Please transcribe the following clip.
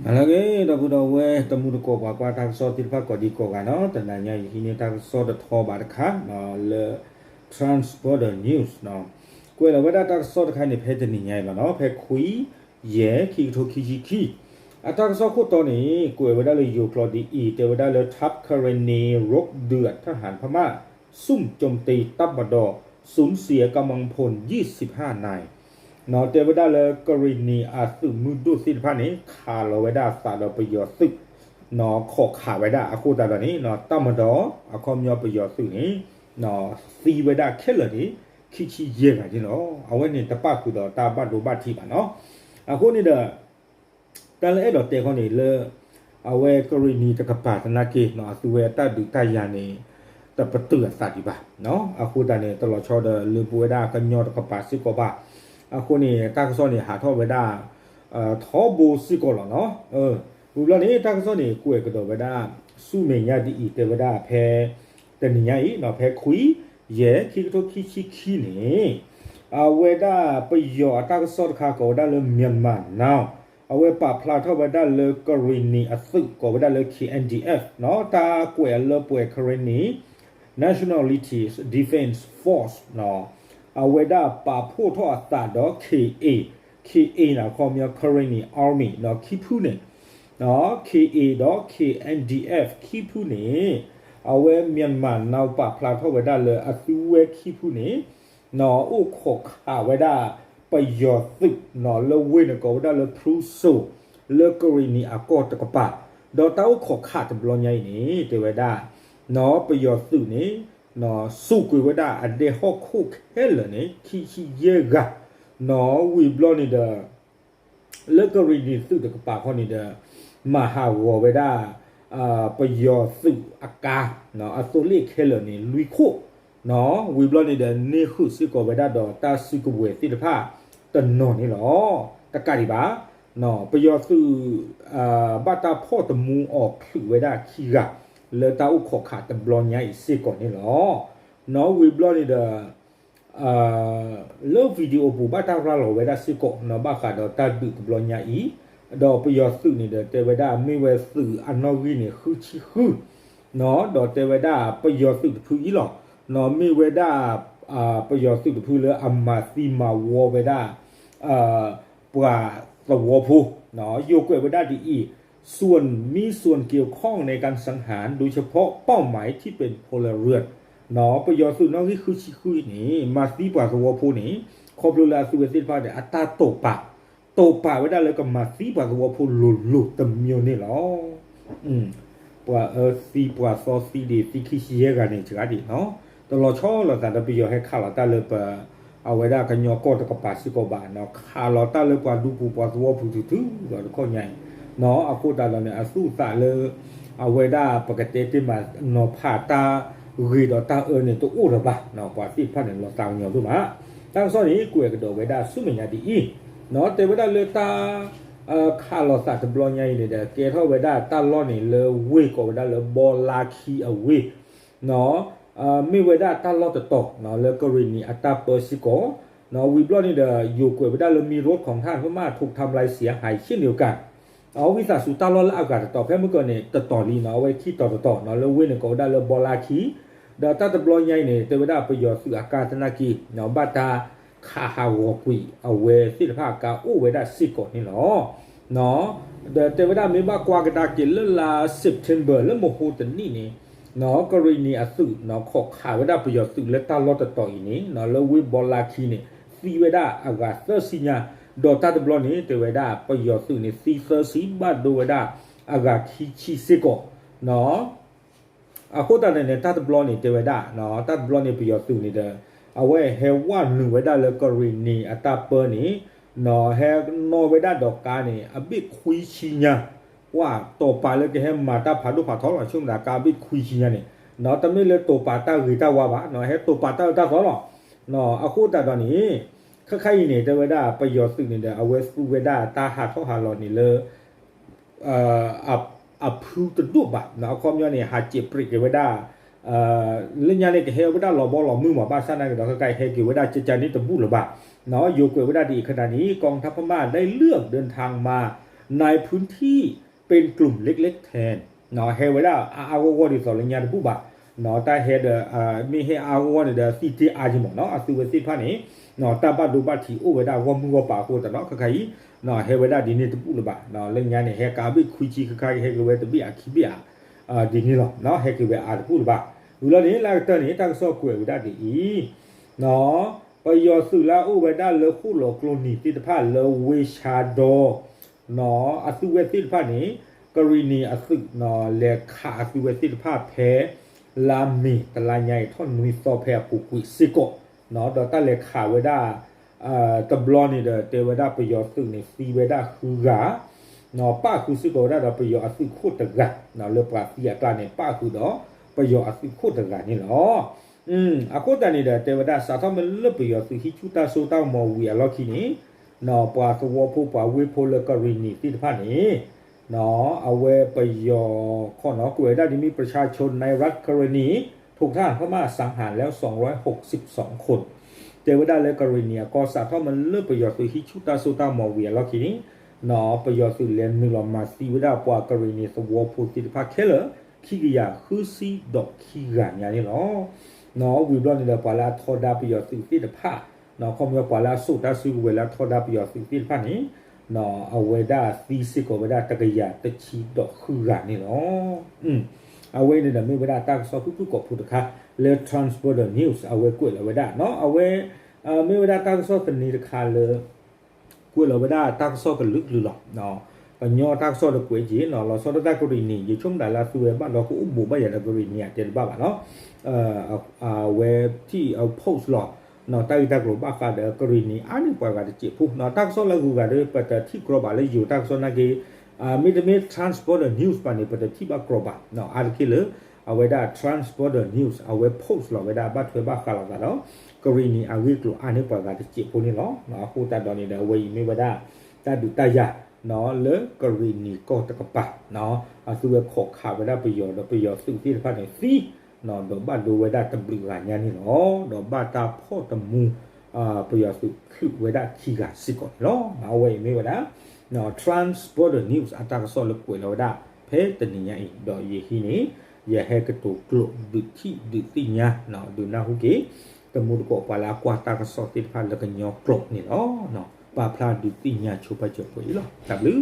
လၢအဂ့ၤ ဒီပုၢ်ဒီဝဲၢ် တံၤသကိးပှၤကွၢ်တၢ်ကစီၣ်သ့ၣ်တဖၣ်ကိးဒံကိးဂၤနီၤ, တနၤညါအံၤဟံးန့ၢ်တၢ်ကစီၣ်တထီဘးတခါ လၢ Transborder News နီၤ, ကွဲးလီၤဝဲဒၣ်တၢ်ကစီၣ်တခါန့ၣ် ဖဲတနံၤညါအံၤလီၤနီၤ, ဖဲခွံ ယဲၢ် ခံကထိခံဆံခံ, အတၢ်ကစီၣ်ခိၣ်တီန့ၣ် ကွဲးဝဲဒၣ်လၢယိၤကျိာ်ဒ်အံၤ, တဲဝဲဒၣ်လၢ တပ် เคเรนี รบเดือด ทหารพม่า ซุ่มโจมตี တပ်မတော် สูญเสียกำลังพล ยี่สิบห้านาย နီၤ, တဲဝဲဒၣ်လၢကရံၣ်နံၤအသုးမုၢ်ဒိၣ်သ့ၣ်တဖၣ်န့ၣ် ခးလီၤဝဲဒၣ်အသးဒီးပယီၤသုး, နီၤ, ခိးခးဝဲဒၣ်အဃိသတးဒီးန့ၣ် နီၤ, တပ်မတော် အခီပညီပယီၤသုးန့ၣ် နီၤ, သံဝဲဒၣ်ခဲလၢာ်န့ၣ် ခံဆံယဲၢ်ဂၤန့ၣ်လီၤ. အဝဲန့ၣ်တပၣ်ဃုာ်ဒီးတၢ်ဘၣ်ဒိဘၣ်ထံးဘၣ်နီၤ. အဃိန့ၣ်ဒီး တၢ်လၢအဲၣ်ဒိးတဲခီန့ၣ်လၢ အဝဲကရံၣ်နံၤတကပၤသနာ်က့ နီၤ, အသုဝဲတၢ်ဒုးတၢ်ယၤန့ၣ် တပတုာ်အသးဒံးဘၣ်, နီၤ, အဃိသတးန့ၣ် တလီၤဆီဒီးလၢပဝဲဒၣ်ကညီတကပၤစ့ၢ်ကီးဘၣ်. အဃိန့ၣ် တၢ်ကစီၣ်န့ၣ် ဟးထီၣ်ဝဲဒၣ် ထီဘိစ့ၢ်ကီးလီၤနီၤ. ဝံၤဘျီန့ၣ် တၢ်ကစီၣ်န့ၣ် ကွဲးကဒီးဝဲဒၣ် ဆူမဲာ်ညါဒ်အံၤ တဲဝဲဒၣ်ဖဲ တနံၤညါအံၤ နီၤ, ဖဲခွံ ယဲၢ် ခံကထိခံဆံခံန့ၣ် အဝဲဒၣ်ပယီၤအတၢ်ကစီၣ်တခါ ကိးဝဲဒၣ်လၢ Myanmar Now, အဝဲပာ်ဖျါထီၣ်ဝဲဒၣ်လၢကရံၣ်နံၤအသုး ကိးဝဲဒၣ်လၢ K N D F နီၤ, တၢ်ကွဲးအလၢပှဲၤ Karenni Nationalities Defense Force နီၤ, အဝဲဒၣ်ပာ်ဖှိၣ်ထီၣ်အသးဒီး K A, K A န့ၣ် အခီပညီ Karenni Army နီၤ, ခံဖုန့ၣ် နီၤ, K A ဒီး K N D F ခံဖုန့ၣ် အဝဲ Myanmar Now ပာ်ဖျါထီၣ်ဝဲဒၣ်လၢအသုဝဲခံဖုန့ၣ် နီၤ, အိၣ်ခိးခးဝဲဒၣ်ပယီၤသုး နီၤ, လၢဝ့ၢ်န့ၣ်ကိးဝဲဒၣ်လၢ ဖရူစိၤ လၢကရံၣ်နံၤအကီၢ်တကပၤ, ဒီးတၢ်အိၣ်ခိးခးတဘျီညါအံၤန့ၣ် တဲဝဲဒၣ် နီၤ, ပယီၤသုးန့ၣ် နီၤ, စိာ်ကွံာ်ဝဲဒၣ်အဒဲဟီၣ်ခိၣ်ခဲလၢာ်န့ၣ် ခံဆံယဲၢ်ဂၤ, နီၤ, ဝံၤဘျီန့ၣ်ဒီး လၢကရံၣ်နံၤသုးတကပၤခီန့ၣ်ဒီး မၤဟးဂီၤဝဲဒၣ် ပယီၤသုးအကါ နီၤ, အသိလ့ၣ်ခဲလၢာ်န့ၣ် လွံၢ်ခိၣ်, နီၤ, ဝံၤဘျီန့ၣ်ဒီး န့ၢ်ဃုာ်စ့ၢ်ကီးဝဲဒၣ်ဒီးတၢ်စုကဝဲၤသ့ၣ်တဖၣ်တနီၤန့ၣ်လီၤ. တကးဒံးဘၣ် နီၤ, ပယီၤသုး ဘၣ်တၢ်ဖီၣ်တမူအီၤချုးဝဲဒၣ်ခံဂၤ လၢတၢ်အိၣ်ခိးခးတဘျီညါအံၤစ့ၢ်ကီးန့ၣ်လီၤ. နီၤ, ဝံၤဘျီန့ၣ်ဒီး လၢ video ပူၤဘၣ်တၢ်ရၤလီၤဝဲဒၣ်စ့ၢ်ကီး နီၤ, ဘၣ်ဃးဒီးတၢ်ဒုးတဘျီညါအံၤ, ဒီးပယီၤသုးန့ၣ်ဒီး တဲဝဲဒၣ်မ့ၢ်ဝဲသုးအနီၣ်ဂံၢ်န့ၣ် ဃုဆံဃု, နီၤ, ဒီးတဲဝဲဒၣ်ပယီၤသုးတဖုအံၤလီၤ, နီၤ, မ့ၢ်ဝဲဒၣ် ပယီၤသုးတဖုလၢအမၤသံမၤဝီဝဲဒၣ် ပှၤသဝီဖိ, နီၤ, ယိၤကွဲးဝဲဒၣ်ဒ်အံၤ, ส่วน มีส่วนเกี่ยวข้องในการสังหาร โดยเฉพาะเป้าหมายที่เป็นพลเรือน နီၤ, ပယီၤသုးနီၣ်ဂံၢ်ဃုဆံဃုန့ၣ် မၤသံပှၤသဝီဖိန့ၣ် ခီဖျိလၢအသုဝဲသ့ၣ်တဖၣ်န့ၣ် အတၢ်တိာ်ပာ်, တိာ်ပာ်ဝဲဒၣ်လၢကမၤသံပှၤသဝီဖိလိၤလိၤတမံၤန့ၣ်လီၤ. ပှၤအၢသံပှၤသီသံဒံးသံခံဆံယဲၢ်ဂၤန့ၣ် စှၤဒံးနီၤ, တလီၤဆီလိာ်သးဒီးပယီၤဟဲခးလီၤတၢ်လၢပ အဝဲဒၣ်ကညီကီၢ်တကပၤစ့ၢ်ကီးဘၣ်နီၤ, ခးလီၤတၢ်လၢပှၤဒူပူၤပှၤသဝီပူၤတုၤတုၤဒီးတခီညါအံၤ, နီၤ, အဃိသတးဒီးန့ၣ် အသူၣ်အသးလၢ အဝဲဒၣ်ပကတဲတ့ၢ်မးနီၤဖးတၢ်ဂ့ၤဒီးတၢ်အၢန့ၣ်တအိၣ်လၢၤဘၣ်, နီၤ, ပှၤသ့ၣ်တဖၣ်န့ၣ် လီၤသးကညီၤဒိၣ်မး, တၢ်ကစီၣ်န့ၣ် ကွဲးကဒီးဝဲဒၣ်ဆူမဲာ်ညါဒ်အံၤ, နီၤ, တဲဝဲဒၣ်လၢတၢ် ခးလီၤသးတဘျီညါအံၤန့ၣ်ဒီး ကဲထီၣ်ဝဲဒၣ်တၢ်လီၢ်န့ၣ်လၢဝ့ၢ်ကိးဝဲဒၣ်လၢဘီလါခံအဝ့ၢ်, နီၤ, မ့ၢ်ဝဲဒၣ်တၢ်လီၢ်တတီၤ နီၤ, လၢကရံၣ်နံၤအတၢ်ပၢစ့ၢ်ကီး, နီၤ, ဝံၤဘျီန့ၣ်ဒီး ယိၤကွဲးဝဲဒၣ်လၢ มีรถของทหารพม่าถูกทำลายเสียหายเช่นเดียวกัน အဝံသးစူၤတၢ်လီၢ်လၢအဂၤတတီၤ ဖဲမုၢ်ကီၢ်န့ၣ် တတီၤလံနီၤ, အဝဲခံတီၤတတီၤနီၤ, လၢဝ့ၢ်န့ၣ်ကိးဝဲဒၣ်လၢဘီလါခံ, ဒီးတၢ်တဘျီညါအံၤန့ၣ် တဲဝဲဒၣ်ပယီၤသုးအကါသနာ်က့ ဘၣ်တၢ်ခးဟးဂီၤကွံာ်အဝဲသ့ၣ်တဖၣ်အကါအိၣ်ဝဲဒၣ်စ့ၢ်ကီးန့ၣ်လီၤ. ဒီးတဲဝဲဒၣ်မ့ၢ်ဘၣ်ကွၢ်ကဒါက့ၤလၢလါ September လၢမဟိတနံၣ်န့ၣ် နီၤ, ကရံၣ်နံၤအသုးနီၤ ခိးခးဝဲဒၣ်ပယီၤသုးလၢတၢ်လီၢ်တတီၤအံၤန့ၣ်နီၤ လၢဝ့ၢ်ဘီလါခံန့ၣ် သံဝဲဒၣ်အဂၤသၢဆံညါ, ဒီးတၢ်တဘျီန့ၣ် တဲဝဲဒၣ်ပယီၤသုးန့ၣ် သံသၢဆံ ဘၣ်ဒိဝဲဒၣ်အဂၤခံဆံစ့ၢ်ကီးနီၤ. အဃိသတးန့ၣ်န့ၣ် တၢ်တဘျီန့ၣ်တဲဝဲဒၣ်နီၤ, တၢ်တဘျီန့ၣ်ပယီၤသုးန့ၣ်ဒီး အဝဲဟဲဝဲနုာ်ဝဲဒၣ်လၢကရံၣ်နံၤအတၢ်ပၢန့ၣ်နီၤ, ဟဲနီၣ်ဝဲဒၣ်ဒီးကါန့ၣ် အဘ့ၣ်ခွံဆံညါ, ပှၤတိာ်ပာ်လၢကဟဲမၤတၢ်ဖးဒိၣ်ဖးထီလီၤ, ဆိကမိၣ်ဒၣ်ကါဘ့ၣ်ခွံဆံညါန့ၣ်နီၤ, တမ့ၢ်လၢတိာ်ပာ်တၢ်ဂ့ၤတၢ်ဝါဘၣ်နီၤ, ဟဲတိာ်ပာ်တၢ်အၢတၢ်သီလီၤ. အဃိသတးဒီးန့ၣ် ခဲခါအံၤန့ၣ် တဲဝဲဒၣ်ပယီၤသုးန့ၣ်ဒီး အဝဲသူဝဲဒၣ်တၢ်ဟးထီၣ်ဟးလီၤန့ၣ်လၢ အဖုတဒိၣ်ဘၣ်နီၤ, အခီပညီန့ၣ် ဟးစဲးပြဲးက့ၤဝဲဒၣ် လၢညါန့ၣ် ကဟဲဝဲဒၣ်လီၤဘီလီၤမုၢ်မး, ဘၣ်ဆၣ်နာ်က့ၤဒီး ခဲခါအံၤဟဲက့ၤဝဲဒၣ်ကကန့ၣ်တဘူၣ်လၢၤဘၣ်နီၤ. ယိၤကွဲးဝဲဒၣ်ဒ်အံၤ ขณะนี้กองทัพพม่าได้เลือกเดินทางมา ในพื้นที่เป็นกลุ่มเล็กๆแทน ဟဲဝဲဒၣ်အါအါဂီၢ်ဂီၢ်ဒ်သိးလၢညါတဘူၣ်ဘၣ်, တၢ်ဟဲဒီး မ့ၢ်ဟဲအါအါဂီၢ်ဂီၢ်န့ၣ်ဒီးသံတ့ၢ်အါက့ၤမးနီၤ, အသုဝဲသ့ၣ်တဖၣ်န့ၣ် တၢ်ဘၣ်ဒိဘၣ်ထံးအိၣ်ဝဲဒၣ်ဂီၢ်မုၢ်ဂီၢ်ပၤအဃိသတးဒီး ခဲခါအံၤ ဟဲဝဲဒၣ်ဒ်န့ၣ်တဘူၣ်လၢၤဘၣ်, လၢညါန့ၣ် ဟဲကးဘ့ၣ်ခွံဆံ ခဲခါအံၤ ဟဲက့ၤဝဲတဘ့ၣ်အခံဘ့ၣ်ဧါ ဒ်န့ၣ်လီၤ, ဟဲက့ၤဝဲအါတဘူၣ်လၢၤဘၣ်. ဝံၤလီၤန့ၣ် လၢအကတၢၢ်န့ၣ် တၢ်ကစီၣ်ကွဲးဝဲဒၣ်ဒ်အံၤ ပယီၤသုးလၢအအိၣ်ဝဲဒၣ်လၢဃိၣ်လီၤကျိနံၤသ့ၣ်တဖၣ်လၢဝ့ၢ်ဆါဒီ အသုဝဲသ့ၣ်တဖၣ်န့ၣ် ကရံၣ်နံၣ်အသုး လဲၤခးအသုဝဲသ့ၣ်တဖၣ်ဖဲ လါမ့ၤတလါညါအံၤထီၣ်နွံသီဖဲအပူၤကွံာ်စ့ၢ်ကီး, ဒီးတၢ်လဲၤခးဝဲဒၣ် တဘျီန့ၣ်ဒီး တဲဝဲဒၣ်ပယီၤသုးန့ၣ်သံဝဲဒၣ်ဃုဂၤ, ပၣ်ဃုာ်စ့ၢ်ကီးဝဲဒၣ်ဒီးပယီၤအသုးခိၣ်တဂၤ, လၢပှၤသံအကျါန့ၣ် ပၣ်ဃုာ်ဒီးပယီၤအသုးခိၣ်တဂၤန့ၣ်လီၤ. အဃိသတးန့ၣ်ဒီး တဲဝဲဒၣ်စးထီၣ်မ့ၢ်လၢပယီၤသုးဟံးဆူၣ်တၢ်စိတၢ်ကမီၤဝံၤအလီၢ်ခံန့ၣ် ပှၤသဝီဖိပှၤဝ့ၢ်ဖိလၢကရံၣ်နံၣ်သ့ၣ်တဖၣ်န့ၣ် အဝဲပယီၤခီၣ်နီၤ ကွဲးဝဲဒၣ်ဒ်မ့ၢ် ประชาชนในรัฐกาญจนบุรี ถูกทหารพม่าสังหารแล้ว สองร้อยหกสิบสองคน တဲဝဲဒၣ်လၢကရံၣ်နံၣ်အကီၢ်စးထီၣ်မ့ၢ်လၢပယီၤသုးဟံးဆူၣ်တၢ်စိတၢ်ကမီၤဝံၤအလီၢ်ခံန့ၣ် ပယီၤသုးလဲၤနုာ်လီၤမၤသံဝဲဒၣ်ပှၤကရံၣ်နံၣ်သဝီဖိသ့ၣ်တဖၣ်ခဲလၢာ် ခံကယၤဃုဆံဒီးခံဂၤညါန့ၣ်လီၤ. ဝံၤဘျီန့ၣ်ဒီး ပှၤလၢအထီဒါပယီၤသုးသ့ၣ်တဖၣ် ခီပညီပှၤလၢအစိာ်တၢ်စုကဝဲၤလၢအထီဒါပယီၤသုးသ့ၣ်တဖၣ်န့ၣ် အဝဲဒၣ်သံစ့ၢ်ကီးဝဲဒၣ်တကယၤတဆံဒီးဃုဂၤန့ၣ်လီၤ. အဝဲန့ၣ်ဒီးမ့ၢ်ဝဲဒၣ်တၢ်ကစီၣ်ဖုၣ်ဖုၣ်ကိာ်ဖိတခါ လၢ Trans Border News အဝဲကွဲးလီၤဝဲဒၣ် အဝဲ မ့ၢ်ဝဲဒၣ်တၢ်ကစီၣ်သန့တခါလၢ ကွဲးလီၤဝဲဒၣ်တၢ်ကစီၣ်ကလုာ်ကလုာ်လီၤ. ကညီတၢ်ကစီၣ်ဒီးကွဲးက့ၤ လီၤဆီဒၣ်တၢ်ကရံၣ်နံၣ် ယဆိကမိၣ်ဒၣ်လၢအသုဝဲဘၣ်ဒီးကအိၣ်ဘူးဘၣ်ယၤဒီးကရံၣ်နံၣ်အတဲတဘၣ်ဘၣ်နီၤ. အဝဲထံၣ်အ post လီၤ တၢ်ဂ့ၢ်တၢ်ကျိၤဘၣ်ဃးဒီးကရံၣ်နံၣ်အါန့ၢ်ပှၤဂၤတစဲးဖိ တၢ်ကစီၣ်လၢအဂုၤအဂၤဒီး ပတထံၣ်ကြီဘၣ်လၢယိၤတၢ်ကစီၣ်နာ်က့ မ့တမ့ၢ် Trans Border News ဘၣ်န့ၣ် ပတထံၣ်ဘၣ်ကြီဘၣ်. အါတက့ၢ်လၢ အဝဲဒၣ် Trans Border News အဝဲ post လီၤဝဲဒၣ်ဘၣ်ထွဲဘၣ်ဃးလိာ်သးဒီး ကရံၣ်နံၣ်အဂ့ၢ်ကျိၤအါန့ၢ်ပှၤဂၤတစဲးဖိန့ၣ်လီၤ. အဃိသတးဒီးန့ၣ်ဒီး အဝဲအံၤမ့ၢ်ဝဲဒၣ် တၢ်ဒုးတၢ်ယၤ လၢကရံၣ်နံၣ်ကီၢ်တကပၤ အသုဝဲခိးခးဝဲဒၣ်ပယီၤဒီးပယီၤသုးသ့ၣ်တဖၣ်န့ၣ်သံ ဒီးဘၣ်ဒိဝဲဒၣ်တဘျုးဂၤညါန့ၣ်လီၤ. ဒီးဘၣ်တၢ်ဖီၣ်တမူ ပယီၤသုးချုးဝဲဒၣ်ခံဂၤစ့ၢ်ကီးန့ၣ်လီၤ. အဝဲအံၤမ့ၢ်ဝဲဒၣ် Trans Border News အတၢ်ကစီၣ်လၢကွဲးလီၤဝဲဒၣ် ဖဲတနံၤညါအံၤ ဒီးယဟံးန့ၣ် ယဟဲကတိၤကျိာ်ဒုးထံၣ်ဒုးသ့ၣ်ညါ ဒုးနၢ်ဟူက့ၤ တမူတကိးပှၤလၢအကွၢ်တၢ်ကစီၣ်သ့ၣ်တဖၣ်လၢကညီကျိာ်န့ၣ်လီၤ. ပာ်ဖျါဒုးသ့ၣ်ညါဆိပာ်စၢၤပှဲၤအံၤလီၤ. တၢ်ဘျုး